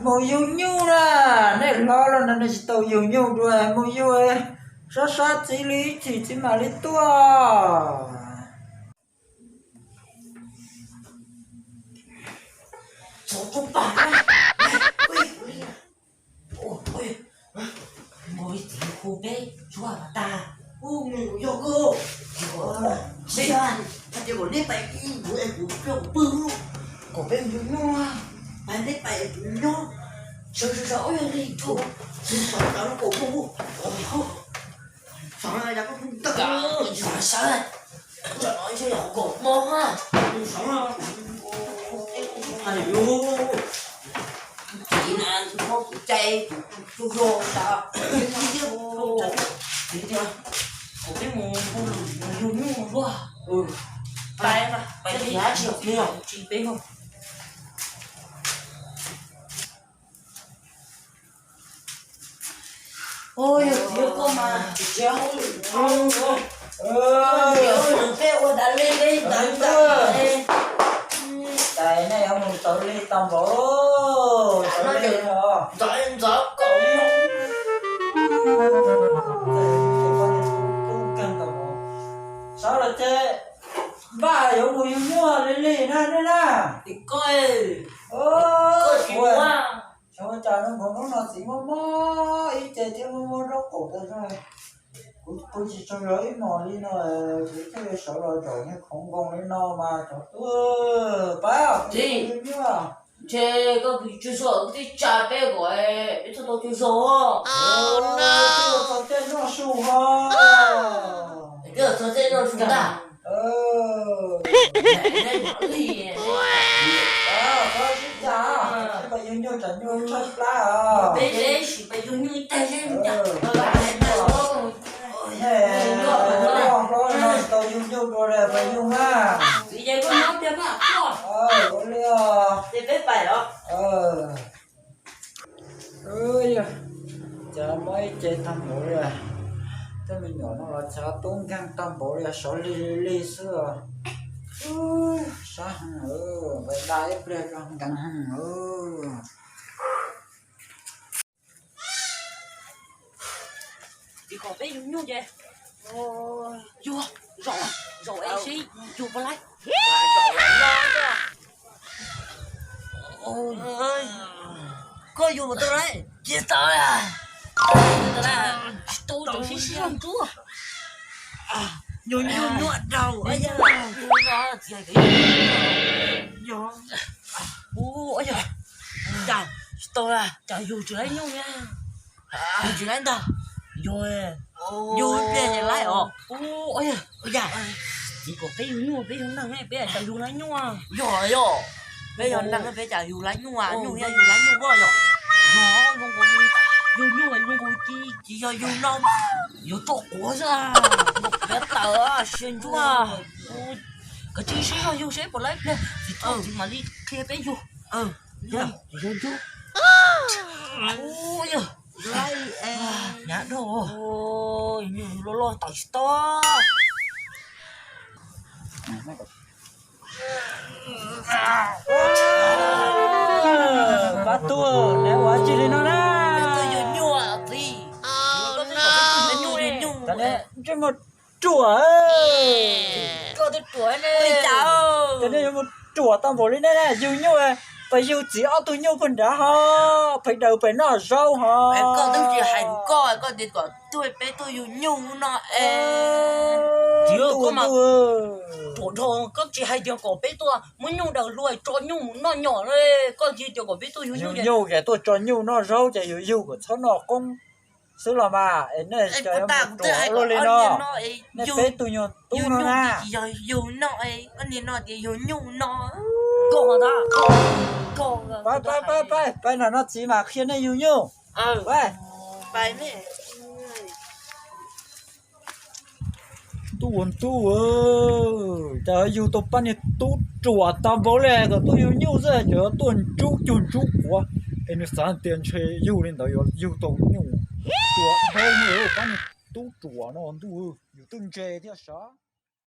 Mus yug nyuj na, nej hlob los no nej tsis tau yug nyuj dua, mus yug sab sab txiv li ib chim txiv mam li tuaj. Txhob tub pam na. Ua li, ua li, ua li txiv hu peb tsuag mas tag. Ua mus yog koj. Tsis yog, txhais tias kom neb pais ib ntus es kuv pw kuv pw, kom peb mus yug nyuj, pais neb pais kuv nyob. Sawv sawv sawv, ob yog li thaum, sawv sawv kom mus. Sawv, yog sawv, tsam no ntshe yog kaum moos ha. Sawv, hais lus, tiv na, kuv cai, kuv tsuag zog tas. Tiv tias kom peb mus hu lwm mus yug nyuj mus luaj. Pais, pais, pais, tsis yog, tsis peb. Ua yog txiv koj mas tsis tsis hauj lwm, hauj lwm peb ua tas li li ntawd ntag. Tais nej yuav mus tau li tau npaum, tau li os. Ntxawm, ntxawm kom tub kawg tau npaum. Sawv los ces npaj yuav mus yug nyuj li li na nej na. Koj, koj tsis ua. Xyov ua cas no nkaus hnub no txiv mob mob ib ce thiab mob mob zaub qaum tas zog. Kuv pw tsis tsaug zog ib hmos li no, kuv thiaj li sawv los zaum niag khoov nkoos li no mas cov tub. Pab, txiv, ntshe koj pw tsaug zog, koj twb tsa peb kom peb txhob tau tsaug zog. Txog caij noj su ho. Twb txog caij noj su ntag. Pab, sib cas, pab yug nyuj tsam nyuj tshaib plab os. Peb sim pab yug nyuj ib tag seb. Hlob no tsis tau yug nyuj dua li, pab yug mas. Ua li os. Ces peb pais os. Cas muaj ib ce tag npaum li, tej me nyuam no los cas tub nkeeg tag npaum li, sawv lig lig lig xwb. Sab heev, nqes da ib pliag zoo nkees heev. Txiv kom peb yug nyuj ces yug, zaum, zaum es seb yug puas laib. Koj yug puas tau laib? Tsis tau. Tsis tau, tsis sib sib ntsuab. Nyuag nyuag nyuaj rau. Yog, cas tsis tau, cas yug tsis laib nyuj na. Yug tsis laib ntag. Yug, yug pliag ces laib os. Ua yog, txiv kom peb yug nyuj peb yug neeg peb cas yug laib nyuj. Yog, yog, peb yog neeg peb cas yug laib nyuj, nyuj yog yug laib nyuj yog. Yog zoo nkaus, yug nyuj zoo nkaus tsis yog yug no, yuav tuaj quav xwb. Nkaus piav taws sia ntsuab. Kav tsij sib zog yug seb puas laib pliag, txiv tuaj txiv mam li qhia peb yug. Yog ntsuab. Ua yog, hnyav dhau, nyuj loj loj tawm tsis tau. Pab tub, neb ua dab tsi li no na? Ntsej muag ruam. Koj twb ruam ne. Koj nej yuav mus ruam tau npaum li nej na, yug nyuj, pas yug txiv ob tug nyuj puag nrad ho, pem daws pem noj zaub ho. Koj twb tsis hais koj, koj tias kom tuaj peb tuaj yug nyuj no es. Txiv, koj mas ruam dhau, koj tsis hais tias kom peb tuaj muab nyuj daws hlua tso nyuj mus noj nyom, koj cia tias kom peb tuaj yug nyuj. Yug nyuj ces tuaj tso nyuj noj zaub ces yug yug kom txhob noj qoob xwb los mas. Es nej cov yuav mus ruam luaj li no, nej peb tug nyuag tub no na. Yog yug no, koj, pab, pab, pab, pab nram no txiv mam qhia nej yug nyuj. Ntuj ua ntuj, cas yug tau pab niag tub ruam tag npaum li kom tuaj yug nyuj xwb, cov tuaj ntsub cuag ntsub quav. Es nws xav tias ntshe yug li ntawd yuav yug tau nyuj. Ruam dhau, pab niag tub ruam no ntuj, yus twb ntse thiab sav.